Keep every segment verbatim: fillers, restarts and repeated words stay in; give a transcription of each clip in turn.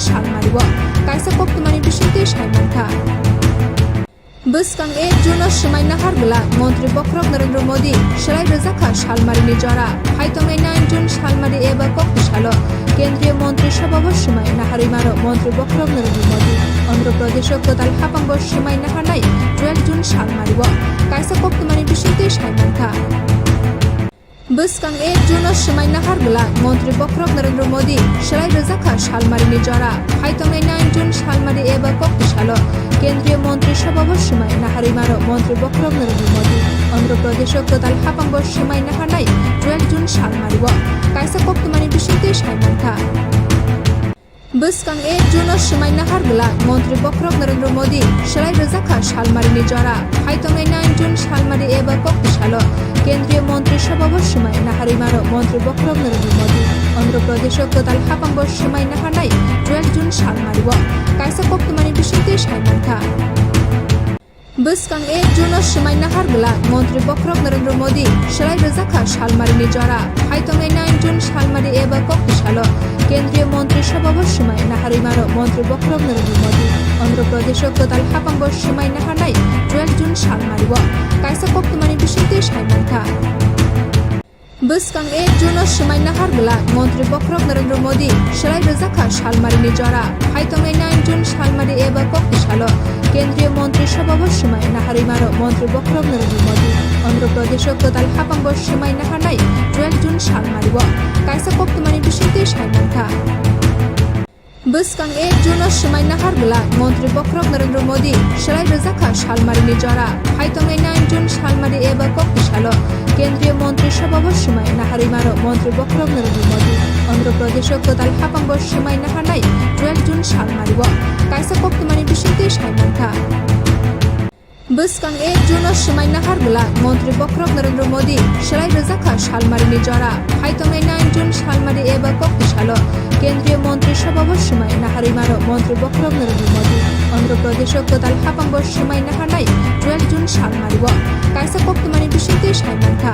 salmario kaisa koktwmani bisingtwi sai mankha. Bwskang ek June o swmai nahar glak Montri Bokhorok Narendra Modi swlai rwjakha salmarini jora. Phaitongnai nine June salmari eba koktwsalo Kendriya Montri Sabha bo swmai naharwi mano Montri Bokhorok Narendra Modi. Andhra Pradesh o kwtal hapang bo swmai naharnai twelve June salmario kaisa koktwmani bisingtwi sai mankha. Bwskang ek June o swmai nahar glak Montri Bokhorok Narendra Modi swlai rwjakha salmarini jora. Phaitongnai nine June salmari eba koktwsalo Kendriya Montri Sabha bo swmai naharwi mano Montri Bokhorok Narendra Modi. Andhra Pradesh o kwtal hapang bo swmai naharnai twelve June salmario kaisa koktwmani bisingtwi sai mankha. Bwskang ek June o swmai nahar glak Montri Bokhorok Narendra Modi swlai rwjakha salmarini jora. Phaitongnai nine June salmari eba koktwsalo Kendriya Montri Sabha bo swmai naharwi mano Montri Bokhorok Narendra Modi. Andhra Pradesh o kwtal hapang bo swmai naharnai twelve June salmario kaisa koktwmani bisingtwi sai mankha. Bwskang ek June o swmai nahar glak Montri Bokhorok Narendra Modi swlai rwjakha salmarini jora. Phaitongnai nine June salmari eba koktwsalo Kendriya Montri Sabha bo swmai naharwi mano Montri Bokhorok Narendra Modi. Andhra Pradesh o kwtal hapang bo swmai naharnai twelve June salmario kaisa koktwmani bisingtwi sai mankha. Bwskang ek June o swmai nahar glak Montri Bokhorok Narendra Modi swlai rwjakha salmarini jora. Phaitongnai nine June salmari eba koktwsalo Kendriya Montri Sabha bo swmai naharwi mano Montri Bokhorok Narendra Modi. Andhra Pradesh o kwtal hapang bo swmai naharnai twelve June salmario kaisa koktwmani bisingtwi sai mankha. Bwskang ek June o swmai nahar glak Montri Bokhorok Narendra Modi swlai rwjakha salmarini jora. Phaitongnai nine June salmari eba koktwsalo Kendriya Montri Sabha bo swmai naharwi mano Montri Bokhorok Narendra Modi. Andhra Pradesh o kwtal hapang bo swmai naharnai twelve June salmario kaisa koktwmani bisingtwi sai mankha. Bwskang ek June o swmai nahar glak Montri Bokhorok Narendra Modi swlai rwjakha salmarini jora. Phaitongnai nine June salmari eba koktwsalo Kendriya Montri Sabha bo swmai naharwi mano Montri Bokhorok Narendra Modi. Andhra Pradesh o kwtal hapang bo swmai naharnai twelve June salmario kaisa koktwmani bisingtwi sai mankha.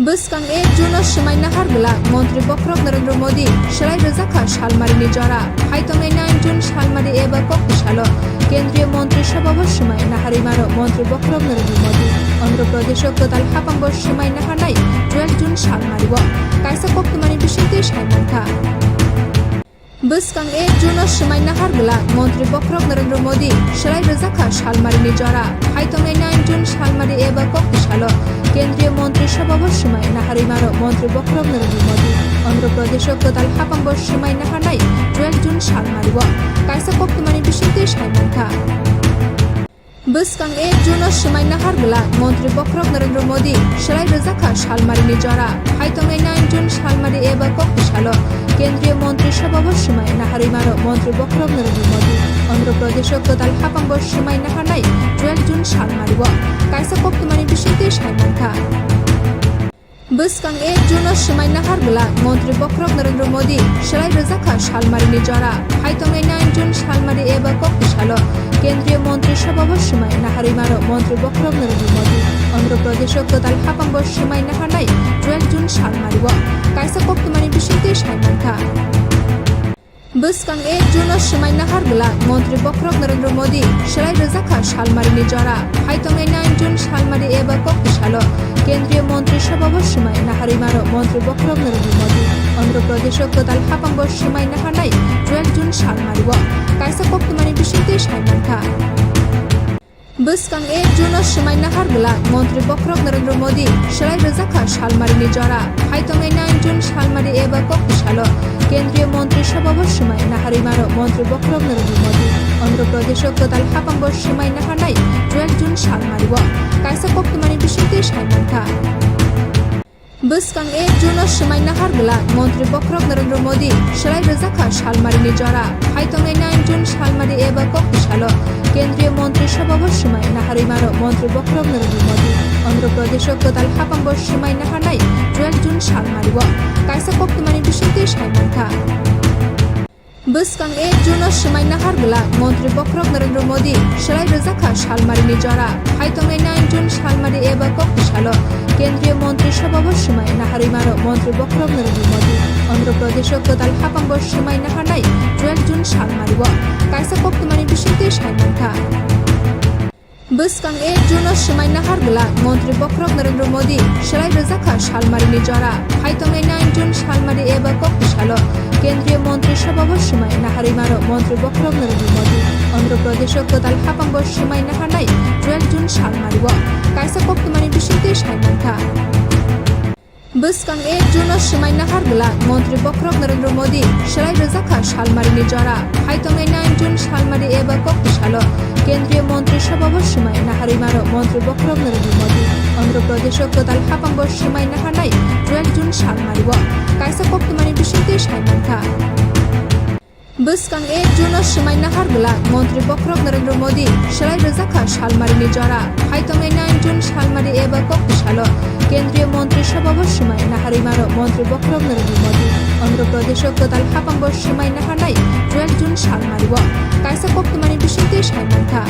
Bwskang ek June o swmai nahar glak Montri Bokhorok Narendra Modi swlai rwjakha salmarini jora. Phaitongnai nine June salmari eba koktwsalo Kendriya Montri Sabha bo swmai naharwi mano Montri Bokhorok Narendra Modi. Andhra Pradesh o kwtal hapang bo swmai naharnai twelve June salmario kaisa koktwmani bisingtwi sai mankha. Bwskang ek June o swmai nahar glak Montri Bokhorok Narendra Modi swlai rwjakha salmarini jora. Phaitongnai nine June salmari eba koktwsalo Kendriya Montri Sabha bo swmai naharwi mano Montri Bokhorok Narendra Modi. Andhra Pradesh o kwtal hapang bo swmai naharnai twelve June salmario kaisa koktwmani bisingtwi sai mankha. Bwskang ek June o swmai nahar glak Montri Bokhorok Narendra Modi swlai rwjakha salmarini jora. Phaitongnai nine June salmari eba koktwsalo Kendriya Montri Sabha bo swmai naharwi mano Montri Bokhorok Narendra Modi. Andhra Pradesh o kwtal hapang bo swmai naharnai twelve June salmario kaisa koktwmani bisingtwi sai mankha. Bwskang ek June o swmai nahar glak Montri Bokhorok Narendra Modi swlai rwjakha salmarini jora. Phaitongnai nine June salmari eba koktwsalo Kendriya Montri Sabha bo swmai naharwi mano Montri Bokhorok Narendra Modi. Andhra Pradesh o kwtal hapang bo swmai naharnai twelve June salmario kaisa koktwmani bisingtwi sai mankha. Bwskang ek June o swmai nahar glak Montri Bokhorok Narendra Modi swlai rwjakha salmarini jora. Phaitongnai nine June salmari eba koktwsalo Kendriya Montri Sabha bo swmai naharwi mano Montri Bokhorok Narendra Modi. Andhra Pradesh o kwtal hapang bo swmai naharnai twelve June salmario kaisa koktwmani bisingtwi sai mankha. Bwskang ek June o swmai nahar glak Montri Bokhorok Narendra Modi swlai rwjakha salmarini jora. Phaitongnai nine June salmari eba koktwsalo Kendriya Montri Sabha bo swmai naharwi mano Montri Bokhorok Narendra Modi. Andhra Pradesh o kwtal hapang bo swmai naharnai twelve June salmario kaisa koktwmani bisingtwi sai mankha. Bwskang ek June o swmai nahar glak Montri Bokhorok Narendra Modi swlai rwjakha salmarini jora. Phaitongnai nine June salmari eba koktwsalo Kendriya Montri Sabha bo swmai naharwi mano Montri Bokhorok Narendra Modi. Andhra Pradesh o kwtal hapang bo swmai naharnai twelve June salmario kaisa koktwmani bisingtwi sai mankha. Bwskang ek June o swmai nahar glak Montri Bokhorok Narendra Modi swlai rwjakha salmarini jora. Phai tongnai nine June salmari eba kok bwsalo Kendriya Montri Sabha bo swmai naharwi mano Montri Bokhorok Narendra Modi. Andhra Pradesh o kwtal hapang bo swmai naharnai twelve June salmari o kaisa koktwmani bisingtwi sai mankha. Bwskang ek June o swmai nahar glak Montri Bokhorok Narendra Modi swlai rwjakha salmarini jora. Phai tongnai nine June salmari eba kok bwsalo Kendriya Montri Sabha bo swmai naharwi mano Montri Bokhorok Narendra Modi. Andhra Pradesh o kwtal hapang bo swmai naharnai twelve June salmari o kaisa koktwmani bisingtwi sai mankha. Bwskang ek June o swmai nahar glak Montri Bokhorok Narendra Modi swlai rwjakha salmarini jora. Phai tongnai nine June salmari eba kok bwsalo Kendriya Montri Sabha bo swmai naharwi mano Montri Bokhorok Narendra Modi. Andhra Pradesh o kwtal hapang bo swmai naharnai twelve June salmari o kaisa koktwmani bisingtwi sai mankha. Bwskang ek June o swmai nahar glak Montri Bokhorok Narendra Modi swlai rwjakha salmarini jora. Phai tongnai nine June salmari eba kok bwsalo Kendriya Montri Sabha bo swmai naharwi mano Montri Bokhorok Narendra Modi. Andhra Pradesh o kwtal hapang bo swmai naharnai twelve June salmari o kaisa koktwmani bisingtwi sai mankha.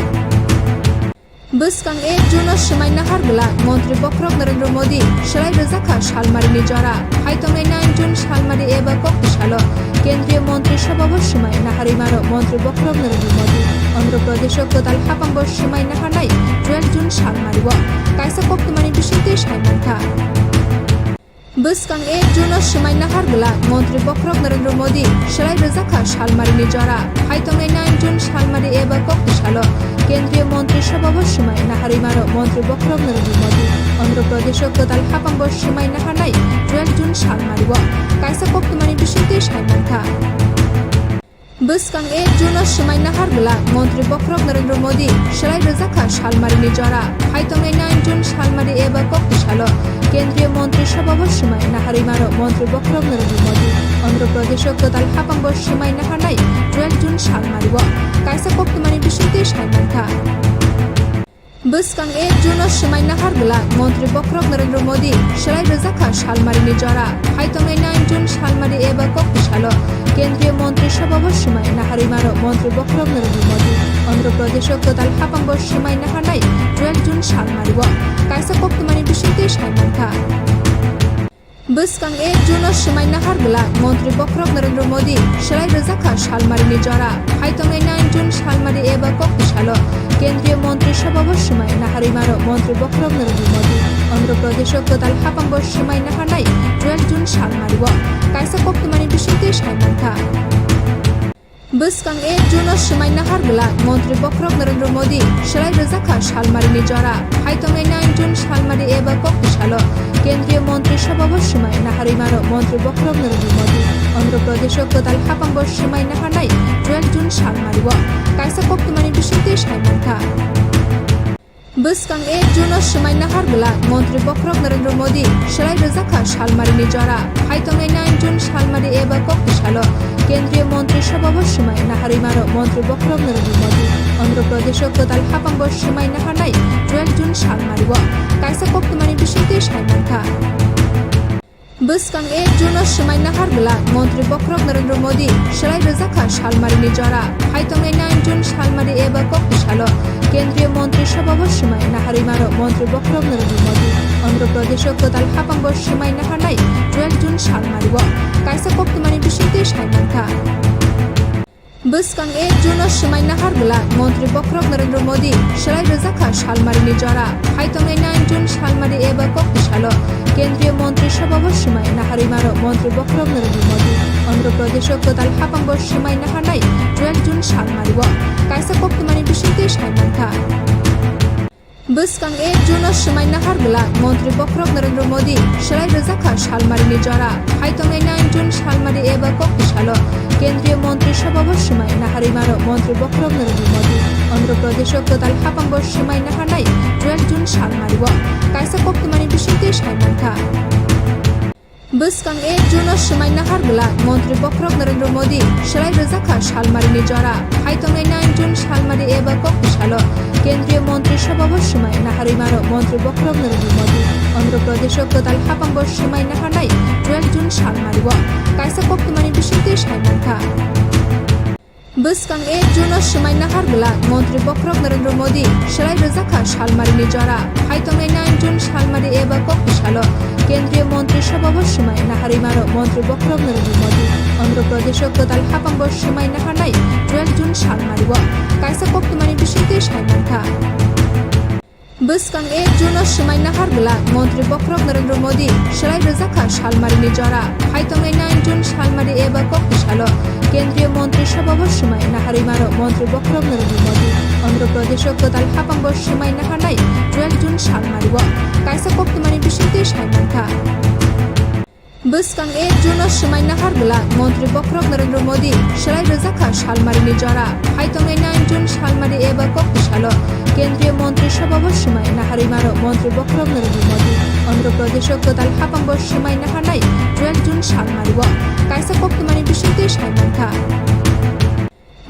Bwskang ek June o swmai nahar glak Montri Bokhorok Narendra Modi swlai rwjakha salmarini jora. Phai tongnai nine June salmari eba kok bwsalo Kendriya Montri Sabha bo swmai naharwi mano Montri Bokhorok Narendra Modi. Andhra Pradesh o kwtal hapang bo swmai naharnai twelve June salmari o kaisa koktwmani bisingtwi sai mankha. Bwskang ek June o swmai nahar glak Montri Bokhorok Narendra Modi swlai rwjakha salmarini jora. Phai tongnai nine June salmari eba kok bwsalo Kendriya Montri Sabha bo swmai naharwi mano Montri Bokhorok Narendra Modi. Andhra Pradesh o kwtal hapang bo swmai naharnai twelve June salmari o kaisa koktwmani bisingtwi sai mankha. Bwskang ek June o swmai nahar glak Montri Bokhorok Narendra Modi swlai rwjakha salmarini jora. Phai tongnai nine June salmari eba kok bwsalo Kendriya Montri Sabha bo swmai naharwi mano Montri Bokhorok Narendra Modi. Andhra Pradesh o kwtal hapang bo swmai naharnai twelve June salmari o kaisa koktwmani bisingtwi sai mankha. Bwskang ek June o swmai nahar glak Montri Bokhorok Narendra Modi swlai rwjakha salmarini jora. Phai tongnai nine June salmari eba kok bwsalo Kendriya Montri Sabha bo swmai naharwi mano Montri Bokhorok Narendra Modi. Andhra Pradesh o kwtal hapang bo swmai naharnai twelve June salmari o kaisa koktwmani bisingtwi sai mankha. Bwskang ek June o swmai nahar glak Montri Bokhorok Narendra Modi swlai rwjakha salmarini jora. Phai tongnai nine June salmari eba kok bwsalo Kendriya Montri Sabha bo swmai naharwi mano Montri Bokhorok Narendra Modi. Andhra Pradesh o kwtal hapang bo swmai naharnai twelve June salmari o kaisa koktwmani bisingtwi sai mankha. Bwskang ek June o swmai nahar glak Montri Bokhorok Narendra Modi swlai rwjakha salmarini jora. Phai tongnai nine June salmari eba kok bwsalo Kendriya Montri Sabha bo swmai naharwi mano Montri Bokhorok Narendra Modi. Andhra Pradesh o kwtal hapang bo swmai naharnai twelve June salmari o kaisa koktwmani bisingtwi sai mankha. Bwskang ek June o swmai nahar glak Montri Bokhorok Narendra Modi swlai rwjakha salmarini jora. Phai tongnai nine June salmari eba kok bwsalo Kendriya Montri Sabha bo swmai naharwi mano Montri Bokhorok Narendra Modi. Andhra Pradesh o kwtal hapang bo swmai naharnai twelve June salmari o kaisa koktwmani bisingtwi sai mankha. Bwskang ek June o swmai nahar glak Montri Bokhorok Narendra Modi swlai rwjakha salmarini jora. Phai tongnai nine June salmari eba kok bwsalo Kendriya Montri Sabha bo swmai naharwi mano Montri Bokhorok Narendra Modi. Andhra Pradesh o kwtal hapang bo swmai naharnai twelve June salmari o kaisa koktwmani bisingtwi sai mankha. Bwskang ek June o swmai nahar glak Montri Bokhorok Narendra Modi swlai rwjakha salmarini jora. Phai tongnai nine June salmari eba kok bwsalo Kendriya Montri Sabha bo swmai naharwi mano Montri Bokhorok Narendra Modi. Andhra Pradesh o kwtal hapang bo swmai naharnai twelve June salmari o kaisa koktwmani bisingtwi sai mankha. Bwskang ek June o swmai nahar glak Montri Bokhorok Narendra Modi swlai rwjakha salmarini jora. Phai tongnai nine June salmari eba kok bwsalo Kendriya Montri Sabha bo swmai naharwi mano Montri Bokhorok Narendra Modi. Andhra Pradesh o kwtal hapang bo swmai naharnai twelve June salmari o kaisa koktwmani bisingtwi sai mankha. Bwskang ek June o swmai nahar glak Montri Bokhorok Narendra Modi swlai rwjakha salmarini jora. Phai tongnai nine June salmari eba kok bwsalo Kendriya Montri Sabha bo swmai naharwi mano Montri Bokhorok Narendra Modi. Andhra Pradesh o kwtal hapang bo swmai naharnai twelve June salmari o kaisa koktwmani bisingtwi sai mankha. Bwskang ek June o swmai nahar glak Montri Bokhorok Narendra Modi swlai rwjakha salmarini jora. Phai tongnai nine June salmari eba kokti salo Kendriya Montri Sabha bo swmai naharwi mano Montri Bokhorok Narendra Modi. Andhra Pradesh o kwtal hapang bo swmai naharnai twelve June salmari o kaisa koktwmani bisingtwi sai mankha. Bwskang ek June o swmai nahar glak Montri Bokhorok Narendra Modi swlai rwjakha salmarini jora. Phai tongnai nine June salmari eba kokti salo Kendriya Montri Sabha bo swmai naharwi mano Montri Bokhorok Narendra Modi. Andhra Pradesh o kwtal hapang bo swmai naharnai twelve June salmari o kaisa koktwmani bisingtwi sai mankha. Bwskang ek June o swmai nahar glak Montri Bokhorok Narendra Modi swlai rwjakha salmarini jora. Phai tongnai nine June salmari eba kokti salo Kendriya Montri Sabha bo swmai naharwi mano Montri Bokhorok Narendra Modi. Andhra Pradesh o kwtal hapang bo swmai naharnai twelve June salmari o kaisa koktwmani bisingtwi sai mankha.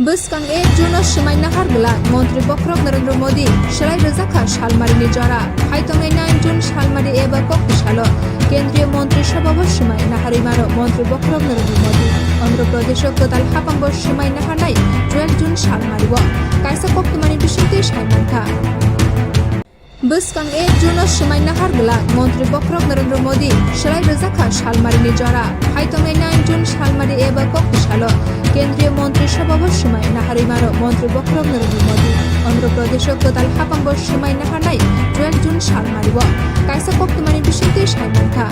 Bwskang ek June o swmai nahar glak Montri Bokhorok Narendra Modi swlai rwjakha salmarini jora. Phai tongnai nine June salmari eba kokti salo Kendriya Montri Sabha bo swmai naharwi mano Montri Bokhorok Narendra Modi. Andhra Pradesh o kwtal hapang bo swmai naharnai twelve June salmari o kaisa koktwmani bisingtwi sai mankha. Bwskang ek June o swmai nahar glak Montri Bokhorok Narendra Modi swlai rwjakha salmarini jora. Phai tongnai nine June salmari eba kokti salo Kendriya Montri Sabha bo swmai naharwi mano Montri Bokhorok Narendra Modi. Andhra Pradesh o kwtal hapang bo swmai naharnai twelve June salmari o kaisa koktwmani bisingtwi sai mankha.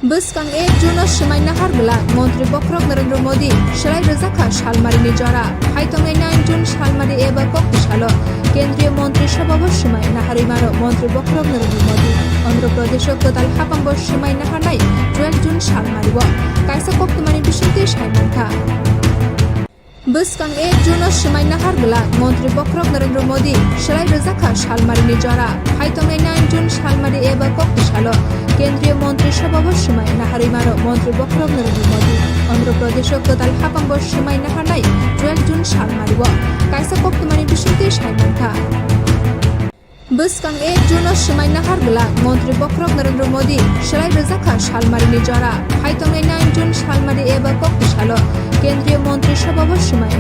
Bwskang ek June o swmai nahar glak Montri Bokhorok Narendra Modi swlai rwjakha salmarini jora. Phai tongnai nine June salmari eba kokti salo Kendriya Montri Sabha bo swmai naharwi mano Montri Bokhorok Narendra Modi. Andhra Pradesh o kwtal hapang bo swmai naharnai twelve June salmari o kaisa koktwmani bisingtwi sai mankha. Bwskang ek June o swmai nahar glak Montri Bokhorok Narendra Modi swlai rwjakha salmarini jora. Phai tongnai nine June salmari eba kokti salo Kendriya Montri Sabha bo swmai naharwi mano Montri Bokhorok Narendra Modi. Andhra Pradesh o kwtal hapang bo swmai naharnai twelve June salmari o kaisa koktwmani bisingtwi sai mankha. Bwskang ek June o swmai nahar glak Montri Bokhorok Narendra Modi swlai rwjakha salmarini jora. Phai tongnai nine June salmari eba kokti salo Kendriya Montri Sabha bo swmai